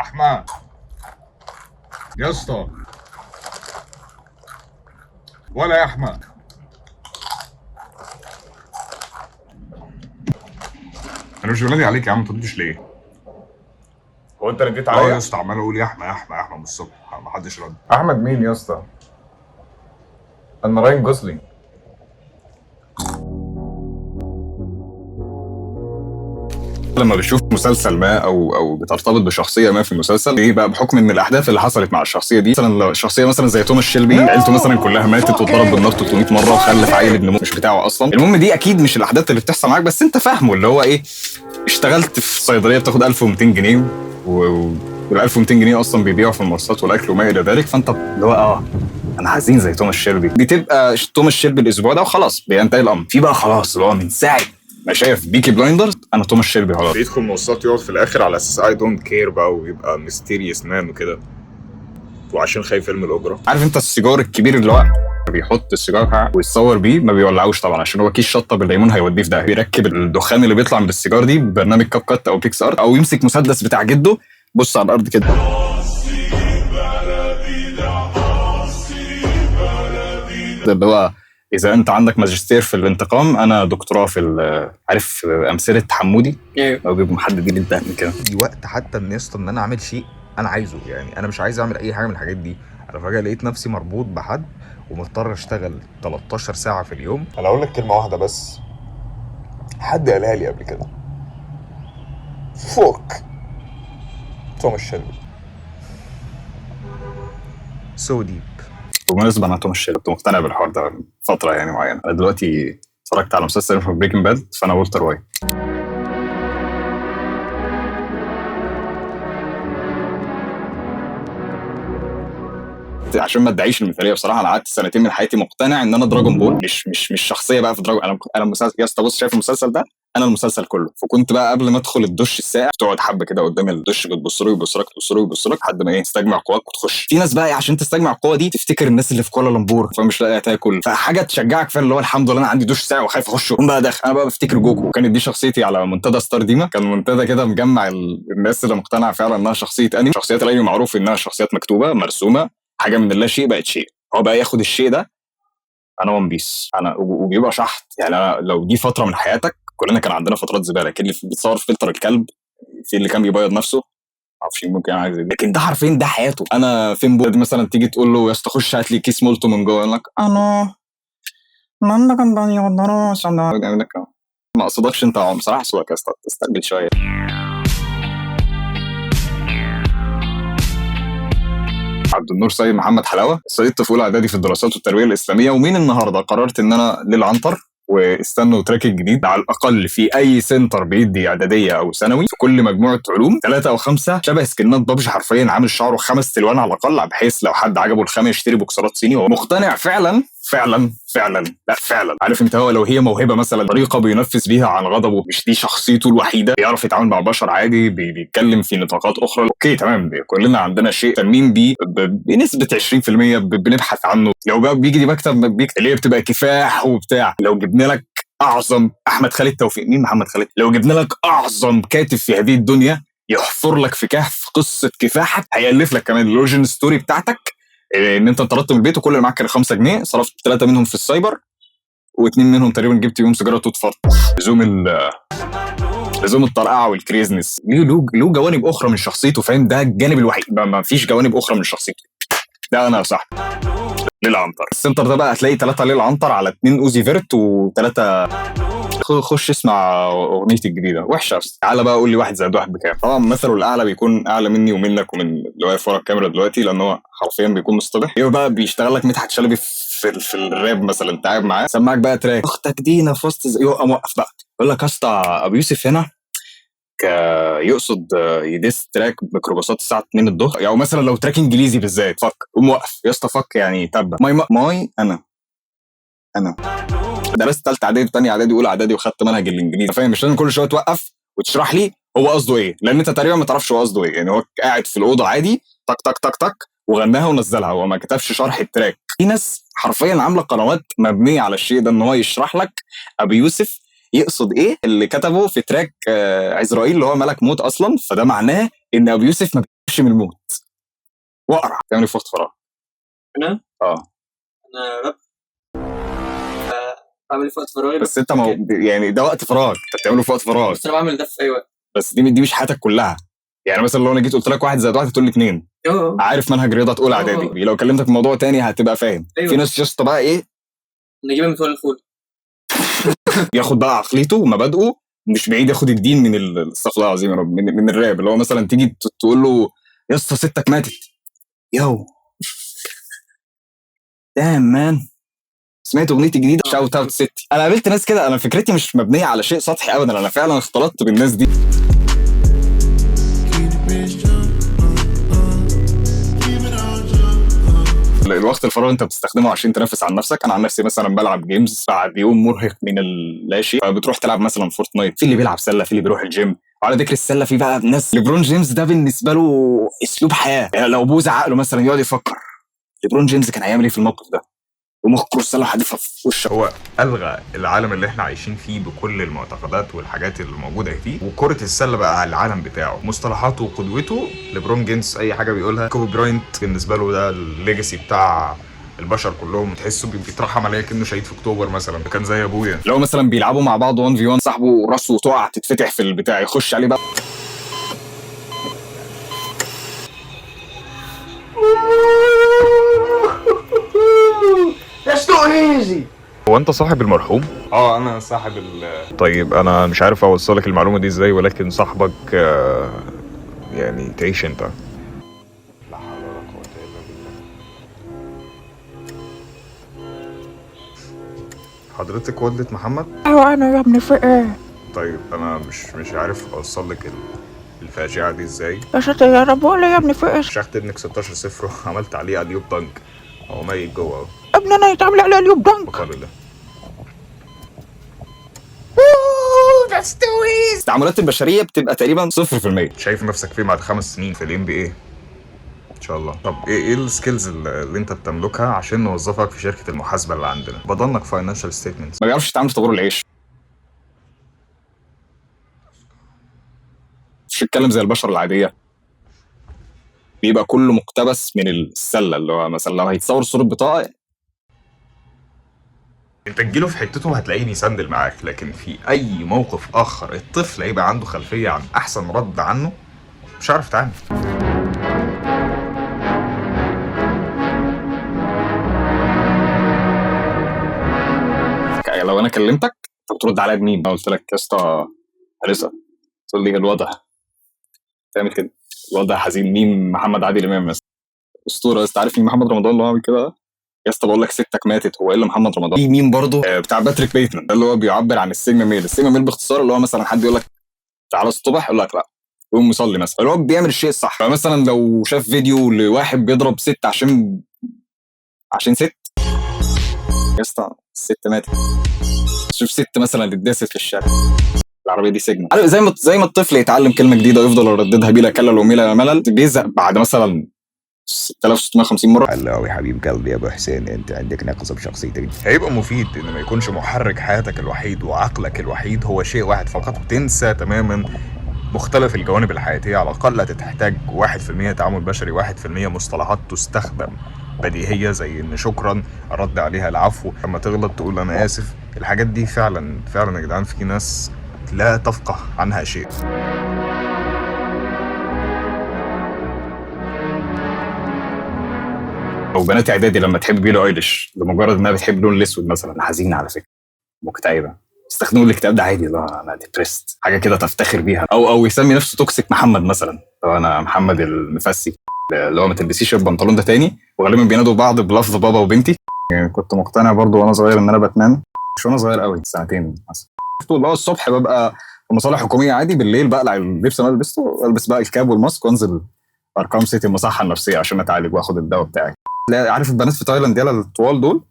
احمد يا اسطى، ولا يا احمد. انا مش بنادي عليك يا عم، ما تردش ليه؟ هو انت رديت اه عليا؟ يا اسطى، عمال اقول يا احمد يا احمد يا احمد من الصبح، ما حدش رد. احمد مين يا اسطى؟ انا راين جوسلينج. لما بتشوف مسلسل ما او بترتبط بشخصية ما في المسلسل، ايه بقى بحكم ان الاحداث اللي حصلت مع الشخصية دي، مثلا لو شخصية مثلا زي توماس شيلبي، عيلته مثلا كلها ماتت واتضرب بالنار 300 مرة وخلف عيل ابن مش بتاعه اصلا. المهم دي اكيد مش الاحداث اللي بتحصل معاك، بس انت فاهمه اللي هو ايه. اشتغلت في صيدلية بتاخد 1200 جنيه وال 1200 جنيه اصلا بيبيعوا في المواصلات والاكل وما الى ذلك، فانت اللي هو انا حزين زي توماس شيلبي. بتبقى توماس شيلبي الاسبوع ده وخلاص بينتهي الامر. في بقى خلاص اللي هو من ساعة ما شايف Peaky Blinders انا توماس شيلبي خلاص. بيدخل مواصلات يقعد في الاخر على اساس I don't care بقى، ويبقى mysterious man وكده، وعشان خايف يرمي الاجرة. عارف انت السيجار الكبير اللي هو بيحط السيجار ويتصور بيه، ما بيولعوش طبعا عشان هو كيس شطه بالليمون هيوديه في ده. بيركب الدخان اللي بيطلع من السيجار دي ببرنامج CapCut او PicsArt، او يمسك مسدس بتاع جده بص على الارض كده. اللي هو اذا انت عندك ماجستير في الانتقام، انا دكتوراه في، عارف امثلة حمودي؟ ايوه، او بيبقوا محددين الدقن كده. دي وقت حتى ان يا اسطى ان انا اعمل شيء انا عايزه، يعني انا مش عايز اعمل اي حاجة من الحاجات دي. انا فجاة لقيت نفسي مربوط بحد ومضطر اشتغل 13 ساعة في اليوم. انا اقول لك كلمة واحدة بس، حد قالها لي قبل كده، fuck توماس شيلبي. so deep. بالمناسبة انا توماس شيلبي كنت مقتنع بالحوار ده فترة يعني معينة. انا دلوقتي اتفرجت على مسلسل اسمه Breaking Bad، فانا والتر وايت. عشان ما ادعيش المثالية بصراحة، انا قعدت سنتين من حياتي مقتنع ان انا Dragon Ball، مش شخصية بقى في Dragon. انا المسلسل يا اسطى، بص شايف المسلسل ده؟ انا المسلسل كله. فكنت بقى قبل ما ادخل الدش الساقع تقعد حبه كده قدام الدش، بتبص له يبص لك، تبص له يبص لك، لحد ما ايه تستجمع قواك وتخش. في ناس بقى عشان تستجمع القوة دي تفتكر الناس اللي في كوالالمبور فمش لاقيه تاكل، فحاجه تشجعك فعلا اللي هو الحمد لله انا عندي دش ساقع وخايف اخش. قوم بقى داخل. انا بقى بفتكر جوكو، كانت دي شخصيتي على منتدى ستار ديما. كان منتدى كده مجمع الناس اللي مقتنعة فعلا انها شخصية انمي. شخصيات الانمي معروف انها شخصيات مكتوبة مرسومه، حاجة من اللا شيء بقت شيء. هو بقى ياخد الشيء ده، انا One Piece، انا وبيبقى شحط. يعني انا لو دي فترة من حياتك، كلنا كان عندنا فترات زبالة، كان اللي بيتصور في فلتر الكلب، في اللي كان بيبيض نفسه، معرفش ممكن عايز، لكن ده حرفيا ده حياته. انا فين بود مثلا تيجي تقول له يا اسطى خش هات لي كيس مولتو من جوه، يقول لك انا ما اقصدكش انت بصراحة، اقصدك يا اسطى تستقبل شوية. عبد النور سيد محمد حلاوة، سقطت في اولى اعدادي في الدراسات والتربية الاسلامية، ومن النهارده قررت ان انا للعنتر، واستنوا track الجديد على الاقل في اي center بيدي اعدادية او ثانوي في كل مجموعة علوم 3 أو 5 شبه سكنات بابجي، حرفيا عامل شعره 5 الوان على الاقل، بحيث لو حد عجبه الخامة يشتري بوكسرات صيني. وهو مقتنع فعلا فعلا فعلا، لا فعلا، عارف انت، هو لو هي موهبة مثلا، طريقه بينفذ بيها عن غضبه، مش دي شخصيته الوحيدة، بيعرف يتعامل مع بشر عادي، بيتكلم في نطاقات اخرى، okay تمام، كلنا عندنا شيء تنمين بيه بنسبة 20% بنبحث عنه. لو بقى بيجي دي مكتب اللي هي بتبقى كفاح وبتاع، لو جبنا لك اعظم احمد خالد توفيق، مين محمد خالد؟ لو جبنا لك اعظم كاتب في هذه الدنيا يحفر لك في كهف قصة كفاحك، هيالف لك كمان ال origin story بتاعتك، ان انت انطردت من البيت وكل اللي معاك كان 5 جنيه، صرفت 3 منهم في السايبر و2 منهم تقريبا جبت بيهم سيجارة توت فرط. لزوم الطرقعه وال craziness. له جوانب اخرى من شخصيته، فاهم؟ ده الجانب الوحيد، ما فيش جوانب اخرى من شخصيته. ده انا صح للعنتر. ال center ده بقى هتلاقي 3 للعنتر على 2 اوزي فيرت و3. خش اسمع اغنيتي الجديدة وحشة. تعالى بقى قول لي 1 زائد 1 بكام. طبعا مثله الاعلى بيكون اعلى مني ومنك ومن اللي واقف ورا الكاميرا دلوقتي، لان هو حرفيا بيكون مصطبح. يبقى بقى بيشتغل لك مدحت شلبي في الراب مثلا، انت قاعد معاه سمعك بقى track اختك دينا في وسط، يقوم موقف بقى يقول لك يا اسطى ابو يوسف هنا يقصد ي diss track ميكروباصات الساعة 2 الظهر، او يعني مثلا لو track انجليزي بالذات fuck، قوم وقف يا اسطى fuck يعني تبا my my انا درست ثالثة اعدادي ثانية اعدادي اولى اعدادي وخدت منهج الانجليزي، فاهم؟ مش لازم كل شوية توقف وتشرح لي هو قصده ايه، لان انت تقريبا ما تعرفش هو قصده ايه. يعني هو قاعد في الاوضة عادي تك تك تك تك وغناها ونزلها، هو ما كتبش شرح ال track. في ناس حرفيا عامله قنوات مبنية على الشيء ده، ان هو يشرح لك ابي يوسف يقصد ايه اللي كتبه في track عزرائيل اللي هو ملك موت اصلا. فده معناه ان ابي يوسف ما من الموت واقرع. تعمل ايه في وقت فراغ؟ انا؟ اه انا راب، بعمل ايه في وقت فراغي؟ بس انت ما يعني ده وقت فراغ انت بتعمله في وقت فراغ، بس انا بعمل ده في اي وقت. بس دي مش حياتك كلها. يعني مثلا لو انا جيت قلت لك 1 زائد 1 تقول لي 2، عارف منهج رياضة تقول اعدادي، لو كلمتك في موضوع تاني هتبقى فاهم. أيوة. في ناس يا بقى ايه نجيبها من فوق الفول، ياخد بقى عقليته ومبادئه، مش بعيد ياخد الدين من استغفر الله العظيم يا رب، من الراب. اللي هو مثلا تيجي تقول له يا اسطى ستك ماتت، yo damn man سمعت اغنيتي الجديدة shout out ستي. انا قابلت ناس كده، انا فكرتي مش مبنية على شيء سطحي ابدا، انا فعلا اختلطت بالناس دي. الوقت الفراغ انت بتستخدمه عشان تنفس عن نفسك. انا عن نفسي مثلا بلعب games بعد يوم مرهق من اللاشيء، فبتروح تلعب مثلا Fortnite، في اللي بيلعب سله، في اللي بيروح الجيم. وعلى ذكر السلة في بقى ناس ليبرون جيمس ده بالنسبة له اسلوب حياة، يعني لو بوز عقله مثلا يقعد يفكر ليبرون جيمس كان هيعمل ايه في الموقف ده، ومخ كرة السلة حدفها في وشه. هو الغى العالم اللي احنا عايشين فيه بكل المعتقدات والحاجات اللي موجودة فيه، وكره السلة بقى على العالم بتاعه، مصطلحاته وقدوته ليبرون جيمس، اي حاجة بيقولها. كوبي براينت بالنسبة له ده ال legacy بتاع البشر كلهم، تحسه بيترحم عليه كانه شهيد في اكتوبر مثلا، كان زي ابويا. لو مثلا بيلعبوا مع بعض 1 في 1، صاحبه راسه تقع تتفتح في البتاع، يخش عليه بقى هو انت صاحب المرحوم؟ اه انا صاحب طيب انا مش عارف اوصلك المعلومة دي ازاي، ولكن صاحبك يعني تعيش انت. لا حول ولا قوة الا بالله. حضرتك والدة محمد؟ ايوه انا يا ابني، في ايه؟ طيب انا مش عارف اوصل لك الفاجعة دي ازاي. يا ساتر يا رب، قول يا ابني في ايه؟ شخت ابنك 16-0 وعملت عليه alley-oop dunk، هو ميت جوه اهو. ابني انا يتعمل عليه alley-oop dunk؟ بقال الله. التعاملات البشرية بتبقى تقريبا 0%. شايف نفسك فين بعد 5 سنين في ال NBA؟ ان شاء الله. طب ايه ال skills اللي انت بتملكها عشان نوظفك في شركة المحاسبة اللي عندنا؟ بضنك financial statements. ما بيعرفش يتعامل في طابور العيش، مش يتكلم زي البشر العادية، بيبقى كله مقتبس من السلة. اللي هو مثلا لو هيتصور صوره بطاقة انت تجيله في حتته هتلاقيه بيسندل معاك، لكن في اي موقف اخر الطفل هيبقى عنده خلفية عن احسن رد عنه، مش عارف يتعامل. لو انا كلمتك انت بترد عليا بمين؟ انا قلت لك يا اسطى هرسه، تقول لي الوضع تعمل كده، الوضع حزين. مين محمد عادل امام مثلا؟ اسطورة يا اسطى. عارف مين محمد رمضان اللي هو عامل كده؟ يا اسطى بقول لك ستك ماتت، هو ايه اللي محمد رمضان؟ في مين برضه بتاع باتريك بيتمان ده اللي هو بيعبر عن ال sigma male. ال sigma male باختصار اللي هو مثلا حد يقول لك تعالى الصبح، يقول لك لا، يقوم مصلي مثلا، اللي هو بيعمل الشيء الصح. فمثلا لو شاف فيديو لواحد بيضرب ست عشان ست، يا اسطى الست ماتت. شوف ست مثلا اتداست في الشارع، العربية دي سيجما. عارف زي ما الطفل يتعلم كلمة جديدة ويفضل يرددها بلا كلل وميلا ملل، بيزهق بعد مثلا 6650 مرة. الله يا حبيب قلبي يا ابو حسين، انت عندك نقص بشخصيتك. هيبقى مفيد ان ما يكونش محرك حياتك الوحيد وعقلك الوحيد هو شيء واحد فقط، وتنسى تماما مختلف الجوانب الحياتية. على الاقل هتحتاج 1% تعامل بشري، 1% مصطلحات تستخدم بديهية زي ان شكرا الرد عليها العفو، لما تغلط تقول انا اسف. الحاجات دي فعلا فعلا يا جدعان في ناس لا تفقه عنها شيء. او بنات اعدادي لما تحب بيلي ايليش لمجرد انها بتحب اللون الاسود مثلا، حزينة على فكرة، مكتئبه، استخدموا الاكتئاب ده عادي، لا انا depressed، حاجة كده تفتخر بيها. او يسمي نفسه toxic محمد مثلا، لو انا محمد المفسي، اللي هو ما تلبسيش البنطلون ده تاني. وغالبا بينادوا بعض بلفظ بابا وبنتي. يعني كنت مقتنع برضو وانا صغير ان انا باتمان، مش وانا صغير قوي، سنتين مثلا. اللي هو الصبح ببقى في مصالح حكومية عادي، بالليل بقلع اللبس اللي انا لبسته، البس بقى ال cap وال mask وانزل ارقام سيتي المصحه النفسية عشان اتعالج واخد الدواء بتاعي. لا عارف البنات في تايلاند يلا الطوال دول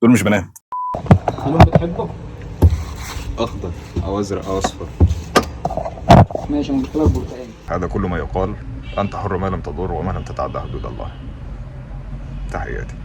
مش بنات. لون بتحبه؟ اخضر او ازرق او اصفر. ماشي، انا جبت لك برتقالي. هذا كل ما يقال، انت حر ما لم تضر وما لم تتعدى حدود الله. تحياتي.